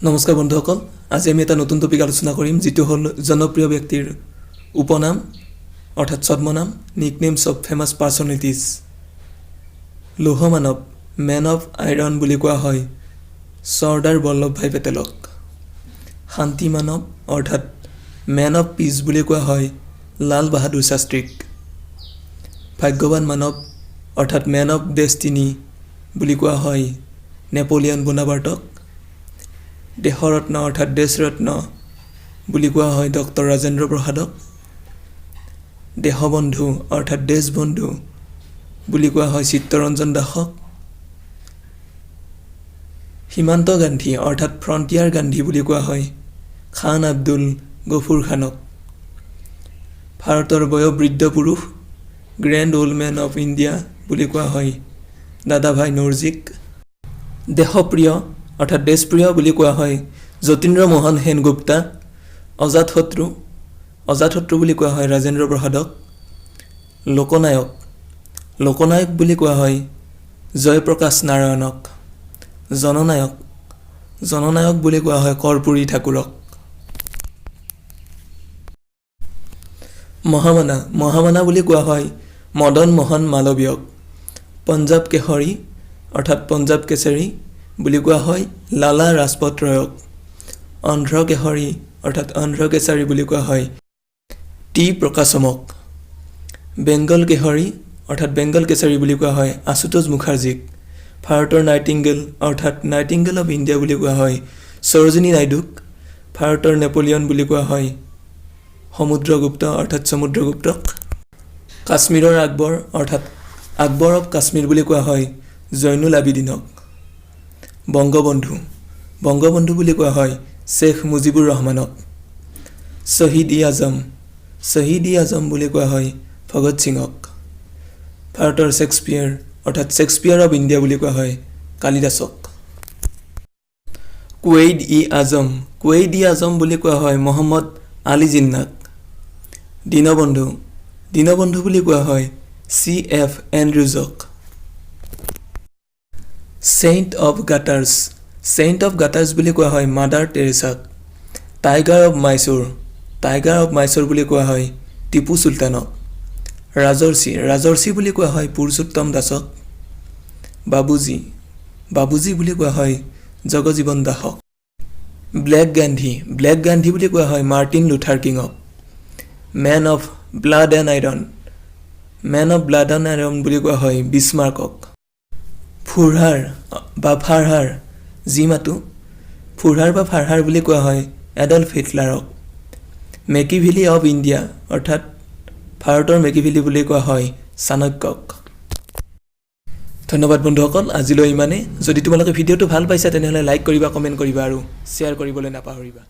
নমস্কাৰ বন্ধুসকল, আজি আমি এটা নতুন টপিক আলোচনা কৰিম, যিটো হ'ল জনপ্ৰিয় ব্যক্তিৰ উপনাম অৰ্থাৎ ছদ্মনাম, নিকনেমছ অফ ফেমাছ পাৰ্চনেলিটিজ। লৌহ মানৱ, মেন অফ আইৰণ বুলি কোৱা হয় চৰ্দাৰ বল্লভভাই পেটেলক। শান্তি মানৱ অৰ্থাৎ মেন অফ পিচ বুলি কোৱা হয় লাল বাহাদুৰ শাস্ত্ৰীক। ভাগ্যৱান মানৱ অৰ্থাৎ মেন অফ ডেষ্টিনি বুলি কোৱা হয় নেপলিয়ন বোনাপাৰ্টক। দেশৰত্ন অৰ্থাৎ দেশৰত্ন বুলি কোৱা হয় ডক্টৰ ৰাজেন্দ্ৰ প্ৰসাদক। দেশবন্ধু অৰ্থাৎ দেশবন্ধু বুলি কোৱা হয় চিত্তৰঞ্জন দাসক। সীমান্ত গান্ধী অৰ্থাৎ ফ্ৰণ্টিয়াৰ গান্ধী বুলি কোৱা হয় খান আব্দুল গফুৰ খানক। ভাৰতৰ বয়োবৃদ্ধ পুৰুষ, Grand Old Man of India বুলি কোৱা হয় দাদাভাই নৌৰজীক। দেশপ্ৰিয় অৰ্থাৎ দেশপ্ৰিয় বুলি কোৱা হয় যতীন্দ্ৰ মোহন সেনগুপ্তা। অজাতশত্ৰু, অজাতশত্ৰু বুলি কোৱা হয় ৰাজেন্দ্ৰ প্ৰসাদক। লোকনায়ক, লোকনায়ক বুলি কোৱা হয় জয়প্ৰকাশ নাৰায়ণক। জননায়ক, জননায়ক বুলি কোৱা হয় কৰ্পূৰী ঠাকুৰক। মহামনা, মহামনা বুলি কোৱা হয় মদন মোহন মালৱীয়ক। পঞ্জাৱ কেশৰী অৰ্থাৎ পঞ্জাৱ কেশৰী বুলি কোৱা হয় লালা ৰাজপত ৰয়ক। অন্ধ্ৰ কেশৰী অৰ্থাৎ অন্ধ্ৰ কেশৰী বুলি কোৱা হয় টি প্ৰকাশমক। বেংগল কেশৰী অৰ্থাৎ বেংগল কেশৰী বুলি কোৱা হয় আশুতোষ মুখাৰ্জীক। ভাৰতৰ নাইটিংগেল অৰ্থাৎ নাইটিংগেল অফ ইণ্ডিয়া বুলি কোৱা হয় সৰোজিনী নাইডুক। ভাৰতৰ নেপলিয়ন বুলি কোৱা হয় সমুদ্ৰগুপ্ত অৰ্থাৎ সমুদ্ৰগুপ্তক। কাশ্মীৰৰ আকবৰ অৰ্থাৎ আকবৰ অফ কাশ্মীৰ বুলি কোৱা হয় জৈনুল আবিদিনক। বংগবন্ধু, বংগবন্ধু বুলি কোৱা হয় শ্বেখ মুজিবুৰ ৰহমানক। শ্বহীদ ই আজম, শ্বহীদ ই আজম বুলি কোৱা হয় ভগত সিঙক। ভাৰতৰ শ্বেক্সপিয়াৰ অৰ্থাৎ শ্বেক্সপিয়াৰ অফ ইণ্ডিয়া বুলি কোৱা হয় কালিদাসক। কুৱেইদ ই আজম, কুৱেইদ ই আজম বুলি কোৱা হয় মহম্মদ আলী জিন্নাক। দীনবন্ধু, দীনবন্ধু বুলি কোৱা হয় চি এফ এণ্ড্ৰুজক। Saint of Gutters, Saint of Gutters বুলি কোৱা হয় মাদাৰ টেৰেছাক। Tiger of Mysore, Tiger of Mysore বুলি কোৱা হয় টিপু চুলতানক। ৰাজৰ্ষি, ৰাজৰ্ষি বুলি কোৱা হয় পুৰুষোত্তম দাসক। বাবুজী, বাবুজী বুলি কোৱা হয় জগজীৱন দাসক। ব্লেক গান্ধী, ব্লেক গান্ধী বুলি কোৱা হয় মাৰ্টিন লুথাৰ কিঙক। Man of Blood and Iron, Man of Blood and Iron বুলি কোৱা হয় বিছমাৰ্কক। ফুৰহাৰ বা ফাৰহাৰ যি মাতো, ফুৰহাৰ বা ফাৰহাৰ বুলি কোৱা হয় এডল্ফ হিটলাৰক। মেকিভিলি অফ ইণ্ডিয়া অৰ্থাৎ ভাৰতৰ মেকিভিলি বুলি কোৱা হয় চাণক্যক। ধন্যবাদ বন্ধুসকল, আজিলৈ ইমানেই। যদি তোমালোকে ভিডিঅ'টো ভাল পাইছা, তেনেহ'লে লাইক কৰিবা, কমেণ্ট কৰিবা আৰু শ্বেয়াৰ কৰিবলৈ নাপাহৰিবা।